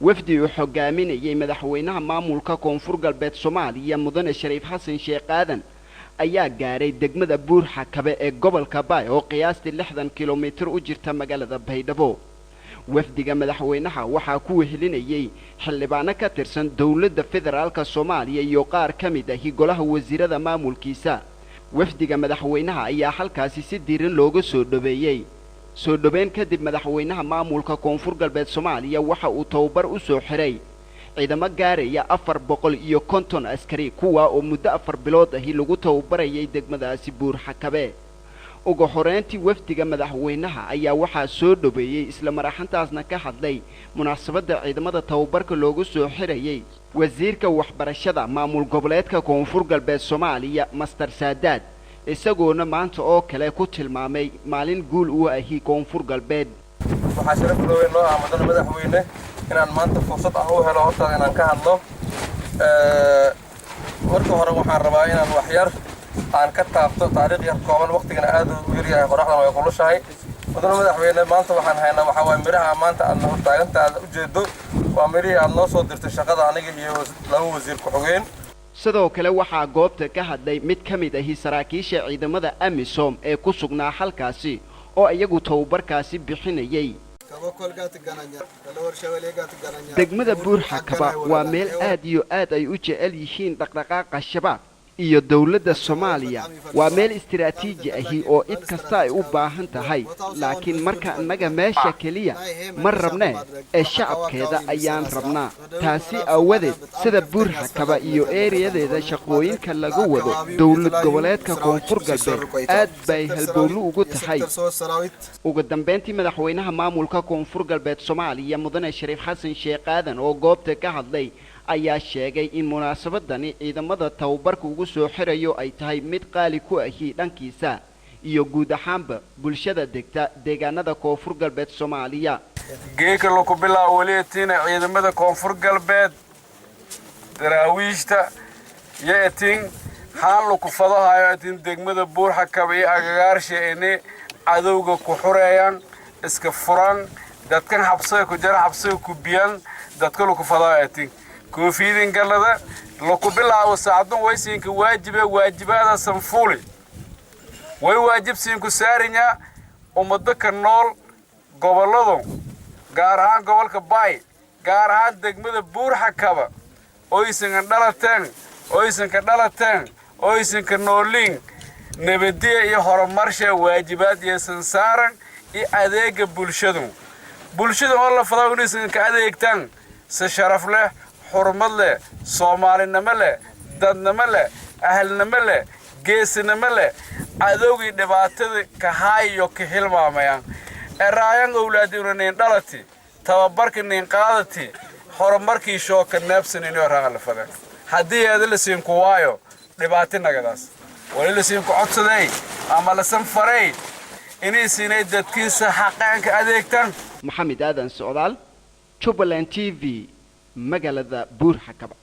Wafdi uu hogaaminayay madaxweynaha maamulka Koonfur Galbeed Soomaaliya, Mudane Shariif Xasan Sheekh Aadan, ayaa gaaray degmada Buurxakabe ee gobolka Baay oo qiyaastii 60 kilomitir u jirta magaalada Baydhabo. Wafdiga madaxweynaha waxaa ku wehelinayay xildhibaano ka tirsan dowladda federaalka Soomaaliya iyo qaar ka mid ahi golaha wasiirada maamulkiisa. Wafdiga madaxweynaha ayaa halkaasi si diiran looga soo dhoweeyey. Soo dhoweyn kadib, madaxweynaha maamulka Koonfur Galbeed Soomaaliya waxa uu tababar u soo xiray ciidamo gaaraya 450 askari, kuwaa oo muddo 4 bilood ahi lagu tababarayay degmadaasi Buurxakabe. Ugu horeyntii, wafdiga madaxweynaha ayaa waxaa soo dhoweeyey, isla maraxantaasna ka hadlay munaasabadda ciidamada tababarka loogu soo xirayay, wasiirka waxbarashada maamul goboleedka Koonfur Galbeed Soomaaliya, Master Saadaad, isagoona maanta oo kale ku tilmaamay maalin guul u ahi Koonfur Galbeed. Waxaa sharaf weyn noo ah, mudane madaxweyne, inaan maanta fursad ah u helo hortaada inaan ka hadlo. Marka hore waxaan rabaa inaan wax yar aan ka taabto taariikh yar kooban. Waqtigana aad u yaryahay, qoraxdan way kulushahay. Mudane madaxweyne, maanta waxaan haynaa waxaa waaye midhaha maanta aadna hortaagantaada ujeedo waa midhihii aad noo soo dirtay shaqada, aniga iyo laba wasiir ku-xigeen. Sidoo kale waxaa goobta ka hadlay mid ka mid ahi saraakiisha ciidamada AMISOM ee ku sugnaa halkaasi oo iyagu tababarkaasi bixinayay. Degmada Buurxakaba waa meel aad iyo aad ay u jecel yihiin dhaqdhaqaaqa Shabaab iyo dowladda Soomaaliya. Waa meel istiraatiiji ahi oo cid kasta ay u baahan tahay, laakiin marka annaga meesha keliya ma rabnee ee shacabkeeda ayaan rabnaa. Taasi aawadeed, sida Buurxakaba iyo eeriyadeeda shaqooyinka laga wado dowlad goboleedka Koonfur Galbeed aad bay halbowlo ugu tahay. Ugu dambeyntii, madaxweynaha maamulka Koonfur Galbeed Soomaaliya, Mudane Shariif Xasan Sheekh Aadan, oo goobta ka hadlay ayaa sheegay in munaasabadani ciidamada tababarka ugu soo xirayo ay tahay mid qaali ku ahi dhankiisa iyo guud ahaanba bulshada degta deegaanada Koonfur Galbeed Soomaaliya. Geeka laku bilaabo weliyatina ciidamada Koonfur Galbeed daraawiishta yo etin haan laku fadahayo etin degmada Buurxakaba iyo agagaarsha ini cadowga ku xureeyaan, iska furan, dadkan xabsiga ku jara xabsiga ku biyan, dadka laku fadahayo etin koofiyadin gallada laku bilaabo saacadun waysiinka waajibe waajibaada sanfuuli way waajib siinku saarinyaa ummado ka nool gobolladu, gaar ahaan gobolka Baay, gaar ahaan degmada Buurxakaba, oysanka dhalateen, oysanka dhalateen, oysanka nooliin, nabadiya iyo horumarsha waajibaad iyo sansaaran iyo adeega bulshadu, bulshada oo la fadaa inaysan ka adeegtaan si sharaf leh, xurmad leh, soomaalinimo leh, dadnimo leh, ahalnimo leh, geesinimo leh, cadowgii dhibaatada kahaayo ka hilmaamayaan eraayan owlaadina nin dhalati, tababarka nin qaadati, horumarkii shooka neebsan inuu raaga la fada. Haddii eeda la siinku waayo dhibaato nagadaas wali la siinku codsaday ama lasan faray inay siinay dadkiisa xaqaanka adeegtaan. Maxamed Aadan Socdaal, Jubbaland TV, magaalada Buurxakaba.